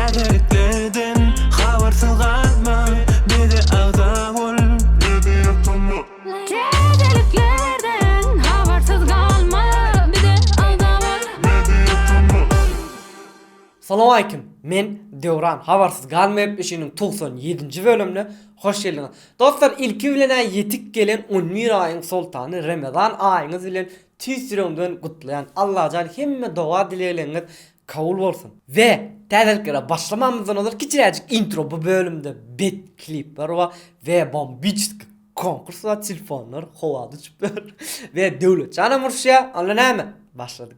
Täzeliklerden habarsyz galma bize agza bol. Täzeliklerden habarsyz galma bize agza bol. Salowmalikim, men Döwran, Habarsyz galma gepleşiginiň 97-nji bölümine hoş geldiňiz. Dostlar, ilki bilen-ä ýetip gelen on bir aýyň soltany Remezan aýyňyz bilen tüýs ýüregimden gutlaýan. Allajan hemme doga dilegleriňiz kabul bolsun. We täzeliklere başlamamyzdan ozal kiçiräjik intro bu bölümde bet klipler bar we bombiçeskiý konkurs bar telefonlar howada uçup ýör we Döwletjanam uruşýar onda näme başladyk.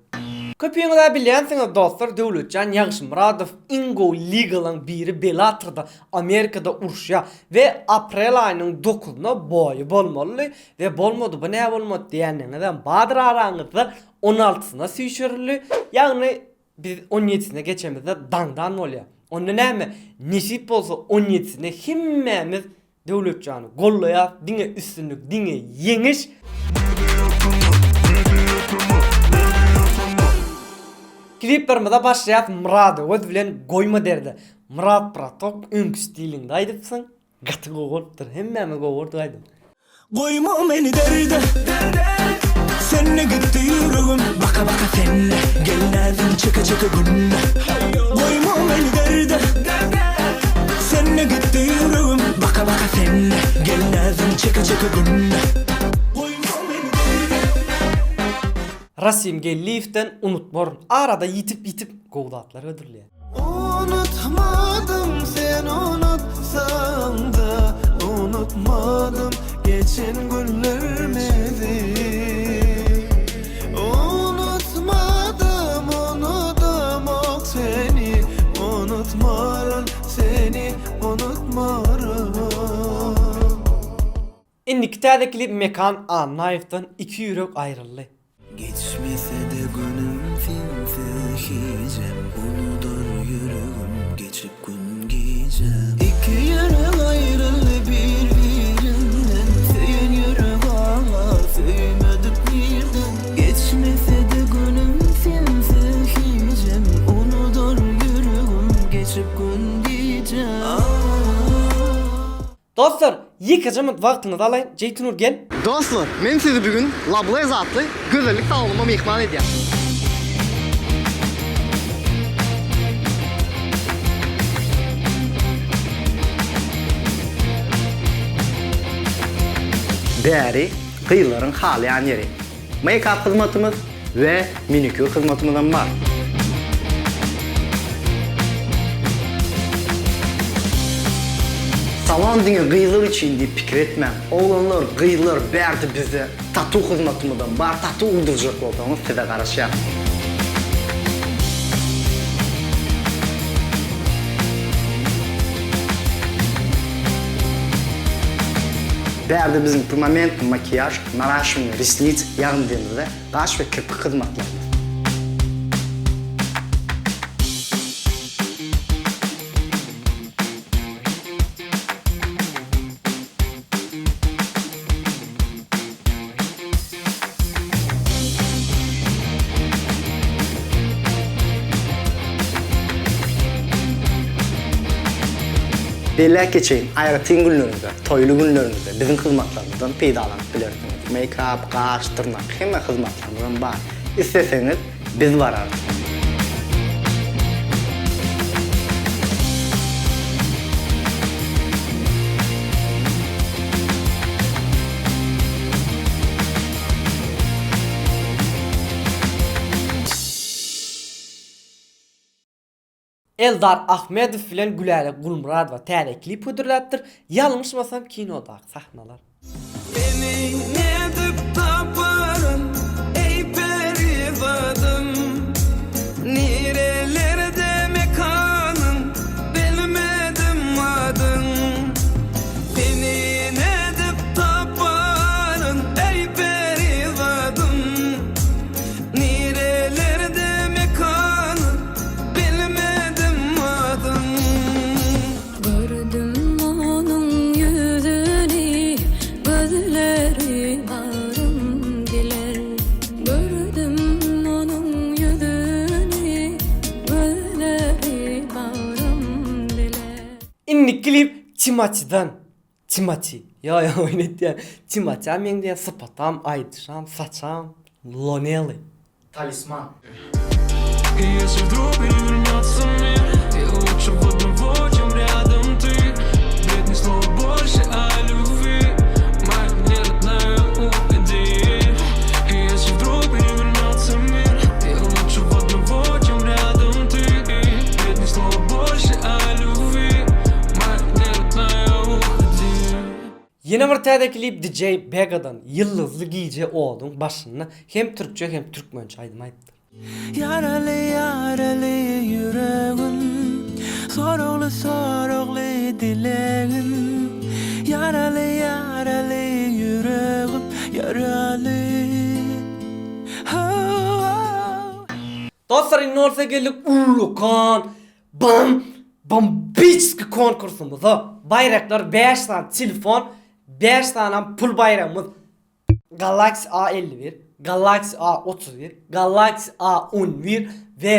Köpüňiz-ä bilýänsiňiz dostlar Döwletjan Ýagşymyradow iň gowy ligalaň biri Bellatorda Amerikada uruşýar we aprel aýynyň dokuzyna boýy bolmalydy we bolmady bu nä bolmady diýenleriňizem bardyr araňyzda on altysyna süýşürildi ýagny biz on ýedisine geçemizde daňdan bolýar onda näme nesip bolsa on ýedisine hemmämiz Döwletjany gollaýas diňe üstünlik diňe ýeňiş. Kliplerimize başlaýas Myrat Öwez bilen goýma derde Myrat bratok öňki stiliňde aýdypsyň gaty gowy bolupdyr hemmämiz gowy gördük aýdymy. Goýma meni derde Sende gitdi ýüregim Baka baka sende Gel näzim çeke çeke günde Goýma meni derde Sende gitdi ýüregim Baka baka sende Gel näzim çeke çeke günde Goýma meni derde. Rasim Geldiýewden unutmaryn. Arada ýitip ýitip gowy zatlar hödürleýär. Unutmadym sen unutsaňda Unutmadym geçen günlerimizi Unutmadym unudamok seni Unutmaryn seni unutmaryn. Indiki täze klip Mekan Annaýewden Iki ýürek aýryldy. Geçmesede günüm sensiz hijem Unudar ýüregim geçip gün gijem. Iki ýürek aýryldy bir birinden Söýen ýürek aglar söýmedik nirden Geçmesede günüm sensiz hijem Unudar ýüregim geçip gün gijem. Dostlar, ýekeje minut wagtyňyzy alaýyn, Jeýtunur gel. Dostlar, men sizi bu gün La Blaise atly gözellik salonyma myhman edýän. Bäri gyzlaryň halaýan ýeri. Make-up hyzmatymyz we minikýur hyzmatymyzam bar. Salon diňe gyzlar üçin diýip pikir etmäň. Oglanlar, gyzlar bärde bizde tatu hyzmatymyzam bar. Tatu urdurjak bolsaňyz size garaşýas. Bärde biziň permanentny makiýaž, naraşiwaniýe resnic, ýagny diýenimizde gaş we kirpik hyzmatlarymyz. Belläp geçeýin, aýratyn günleriňizde, toýly günleriňizde biziň hyzmatlarymyzdan peýdalanyp bilersiňiz. Meýkap, gaş, dyrnak hemme hyzmatlarymyzam bar. Isleseňiz biz bararys. Eldar Ahmedow bilen Gülälek Gulmyradowa täze klip hödürläpdir. Ýalňyşmasam kinodaky sahnalar. Seni nädip taparyn, eý perizadym? Nirelerde mekanyň, bilmedim adyň. Seni nädip taparyn, eý perizadym? Nirelerde mekanyň, bilmedim adyň. Gördüm onuň ýüzüni, gözleri. Indiki klip Timatidan. Timati. Ýo ýo oýun etýän. Timatä meňzeýär sypatam, aýdyşam, saçam. Lonely. Talisman. Ýene bir täze klip DJ Begadan Ýyldyzly gije oduň başynda hem türkçe hem türkmençe aýdym aýdypdyr. Ýaraly ýaraly ýüregim Soragly soragly dilegim Ýaraly ýaraly ýüregim Ýaraly Ho-oh. Dostlar indi bolsa geldik ullakan bam bombiçki konkursymyza. Baýraklar 5 sany telefon, 5 sanam pul baýragymyz. Galaxy A51, Galaxy A31, Galaxy A11 we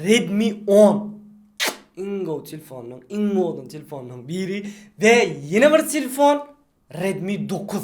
Redmi 10. Iň gowy telefonlaryň, iň owadan telefonlaryň biri we ýene bir telefon Redmi 9.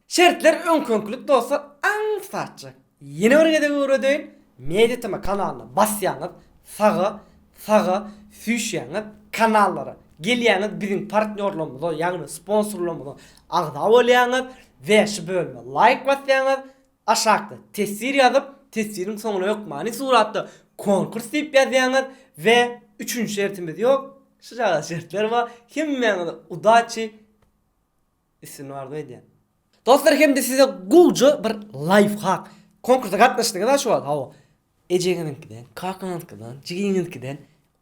Şertler öňküňkilik dostlar aňsatjak. Ýene bir gezek öwredeýin, Media TM kanalyna basýaňyz, saga, saga süýşýäňiz, kanallara gelýäňiz biziň partnýorlarymyza, ýagny sponsorlarymyza agza bolýaňyz we şu bölüme laýk basýaňyz, aşakda teswir ýazyp, teswiriň soňuna hökmany suratda konkurs diýip ýazýaňyz we üçünji şertimiz ýok, şujagaz şertler bar, hemmäňize udaçi! Üstünlik arzuw edýän. Dostlar hemde size gowja bir life hack. Konkursa gatnaşdyňyz-a şu wagt hawa. Ejeňiziňkiden, kakaňyzkydan, jigiňizkiden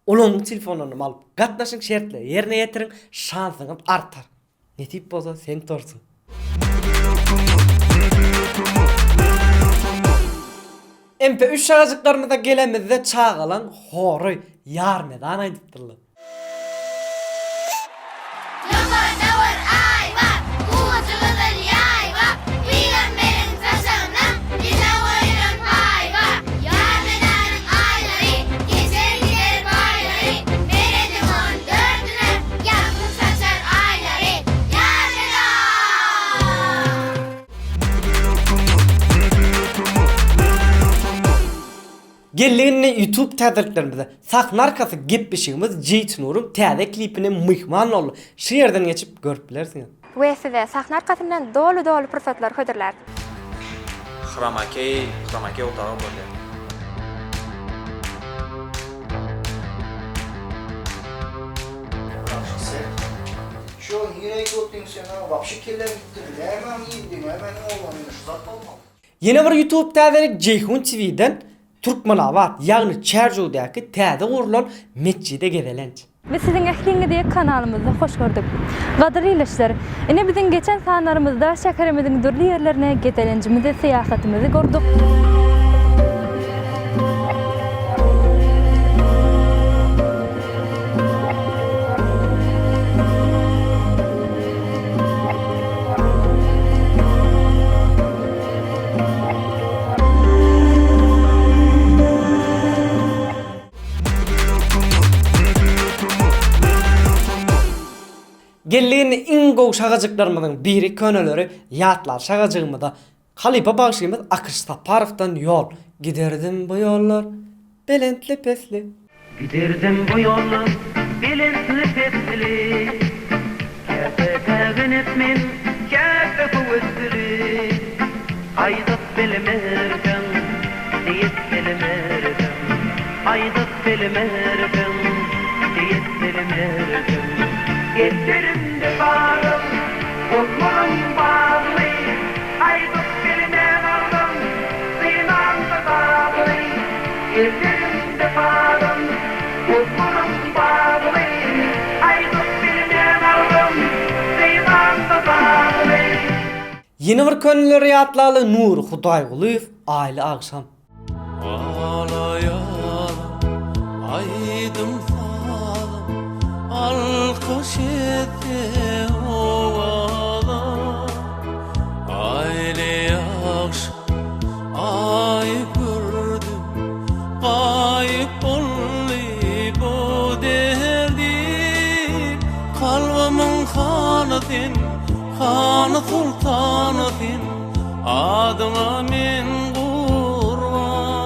olaryň telefonlaryny alyp gatnaşyň şertleri ýerine ýetiriň şansyňyz artar. Nesip bolsa sen torsuň. MP 3 şagajyklarymyza gelemizde çagalaň hory Ýarmezan aýdypdyrlar. Ýokarda bir aý bar, ujy gyzyl ýaý bar, Pygamberiň saçagynda bize goýlan paý bar. Ýarmedanyň aýlary, geçer gider baýlary, Merediň on dördüne, ýagty saçar aýlary. Ýarmedan! Geldik indi YouTube täzeliklerimize. Sahna arkasy gepleşigimiz Jeýtnuryň täze klipine myhman boldy. Şu ýerden geçip görüp bilersiňiz. We size sahna arkasyndan doly doly pursatlary hödürläris. Hromakey, hromakey otagy bolýar. Şo nirä gitdiň sen a wapşe kelläň gitdimi nämäň indi nämäniň oglany indi şu zat bolmaly. Ýene bir YouTube täzelik Jeýhun TV-den Türkmenabat, ýagny Çärjewdäki täze gurlan metjide gezelenç. Biz siziň ähliňizi kanalymyzda hoş gördük. Gadyrly ildeşler, ine biziň geçen sanlarymyzda şäherimiziň dürli ýerlerine gezelenjimizi, syýahatymyzy gurduk. Geldi indi iň gowy şagajyklarymyzyň biri köneleri ýatlar şagajygymyza halypa bagşymyz Akyş Saparowdan ýol Giderdim bu ýollar belentli pesli. Giderdim bu ýollar belentli-pesli, Käte säginip men, käte höwesli. Aýdyp bilmersiň, diýip bilmersiň, Aýdyp bilmersiň, diýip bilmersiň. Ellerimde barym, gollarym bagly, Aýdyp bilmen agzym, synamda dagly. Ellerimde barym, gollarym bagly, Aýdyp bilmen agzym, synamda dagly. Ýene bir köneleri ýatlaly Nury Hudaýgulyýew Aýly agşam. Aglaýalam aýdym sazam alkyş etse owazam Aýly agşam aý gördüm gaýyp boldy bu derdim. Hany sen, hany soltany sen, Adyňa men gurban.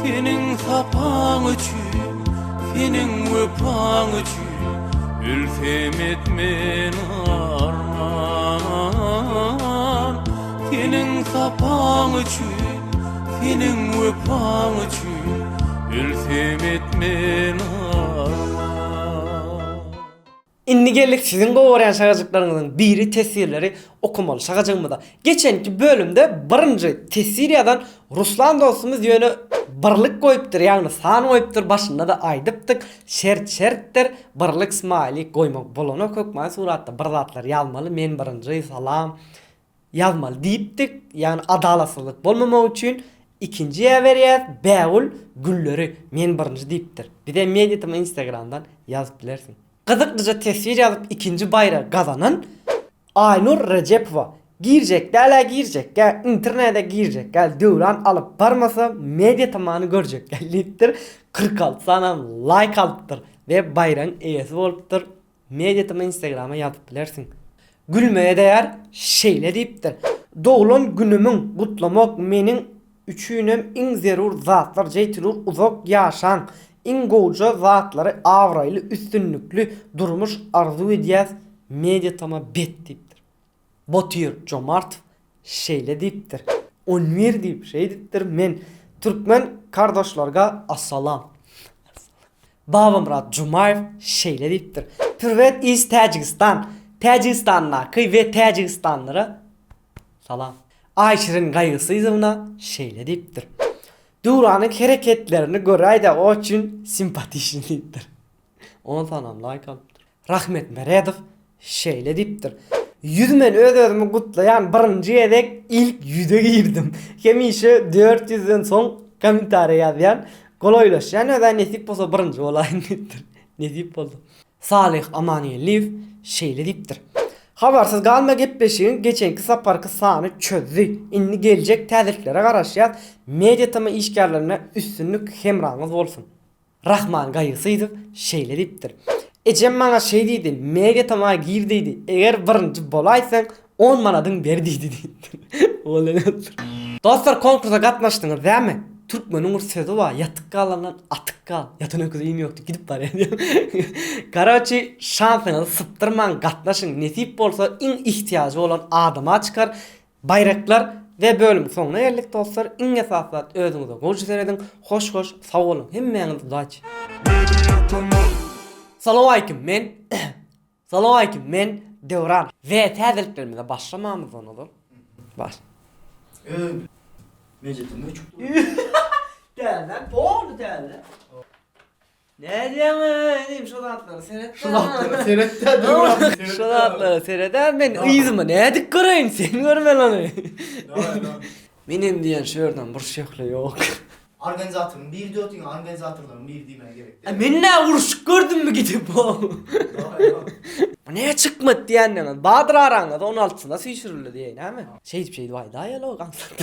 Seniň sapaň üçin, seniň wepaň üçin, Ölsem etmen arman. Seniň sapaň üçin, seniň wepaň üçin, Ölsem etmen arman. Indi geldik siziň gowy görýän şagajyklaryňyzyň biri teswirleri okamaly şagajygymyza. Geçenki bölümde birinji teswir ýazan Ruslan dostumyz ýöne birlik goýupdyr ýagny san goýupdyr başynda-da aýdypdyk şert şertdir birlik smaýlik goýmak bolanok hökman suratda bir zatlar ýazmaly men birinji salam ýazmaly diýipdik, ýagny adalatsyzlyk bolmamagy üçin ikinji ýa berýäs, Bägül gülleri men birinji diýipdir. Bize Mediatm instagramdan ýazyp bilersiň. Gyzyklyja teswir ýazyp ikinji baýragy gazanan Aýnur Rejepowa girjek dälä girjekgä internede girjekgä döwran alyp barmasa Mediatmany görjekgä diýipdir 46 sanam laýk alypdyr we baýragyň eýesi bolupdyr Mediatm instagrama ýazyp bilersiň. Gülmeye değer şeýle diýipdir. Doglan günümiň gutlamak meniň üçinem iň zerur zatlar Jeýtilur uzak ýaşaň iň gowja zatlary abraýly üstünlikli durmuş arzuw edýäs Mediatama bet diýipdir. Botyr Jomartow şeýle diýipdir. On bir diýip şeýdipdir men türkmen kardaşlarga assalam. Babamyrat Jumaýew şeýle diýipdir. Priwet iz Täjigistan. Täjigistandaky we täjigistanlylara salam. Aýşirin Gaýgysyzowna şeýle diýipdir. Döwranyň hereketlerini göräýdä oçün simpatiçnyý diýipdir. On sanam laýk alypdyr. Rahmet Meredow şeýle diýipdir, Ýüz men öz-özümi gutlaýan birinji gezek ilk ýüze girdim. Hemişe dört ýüzden soň kommentariýa ýazýan. Golaýlaşýan özä nesip bolsa birinji bolaýyn diýipdir. Nesip bolsa. Salyh Amangeldiýew şeýle diýipdir, Habarsyz galma gepleşigiň geçenki saparky sany çözdi. Indi geljek täzeliklere garaşýas. Media TM işgärlerine üstünlik hemraňyz bolsun. Rahman Gaýgysyzow şeýle diýipdir, Ejem maňa şeý diýdi, Media TM-a gir diýdi, eger birinji bolaýsaň, on manadyň ber diýdi diýipdir. Ol ýazypdyr. Dostlar konkursa gatnaşdyňyz dämi? Türkmeniň bir sözi bar, ýatyk galandan atyk gal. Ýatan öküze iým ýok diýip gidip barýar diýip. Karoçi şansyňyzy sypdyrmaň gatnaşyň nesip bolsa iň ihtiýajy bolan adama çykar. Baýraklar we bölümiň soňuna geldik dostlar iň esasy zat özüňize gowja serediň hoş hoş sag boluň hemmäňiz udaçi. Salowaleýkim men Salowaleýkim men Döwran we täzeliklerimize başlamamyzdan ozal baş. Öý Mejetim öçük dur. Täzeden polny täze. Nädýäň diýim şu zatlara seret. Şu zatlara seret-dä Döwran. Şu zatlara seret-ä men yzyma nädip göreýin sen görmeli ony. Menem diýen şu ýerden bir şöhle ýok. Organizatoryň biri diýip otyň organizatorlaryň biri diýmäge gerek däl. Men nä uruşyp gördümmi gidip. Bu näme çykmady diýendiňiz. Badyr araňyz on altysyna süýşürildi diýeýin hä? Şeýdip şeýdip aýdaýaly o gaňsat.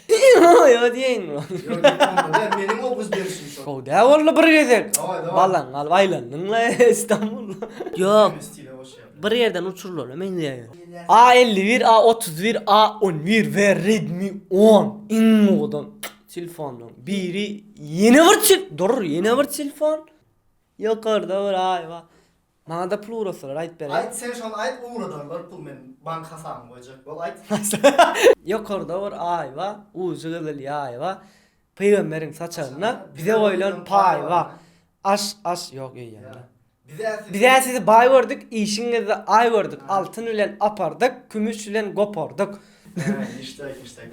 Ýo diýeýin. Ýo diýip meniň obraz berişim şol. Gowy däl boldy bir gezek. Daway daway. Balaňy alyp aýlandyň-la Istanbulda. Ýok. Stile goşýar. Bir ýerden uçurylana meňzeýär. A 51, A 31, A 11 we Redmi 10 iň owadan telefonlaryň biri. Ýene bir tel dur, ýene bir telefon. Ýokarda bir aý bar. Maňa-da pul ugrasalar aýyp beräý. Aýt sen şony aýt ugradarlar pul men bank hasabymy goýjak bol aýt. Ýokarda bir aý bar, ujy gyzyl ýaý bar. Pygamberiň saçagynda bize goýlan paý bar. Aş aş ýok eýýäm. Bizä sizi baý gördük, işiňizde aý gördük, altyn bilen apardyk, kümüş bilen gopardyk. Niştek niştek.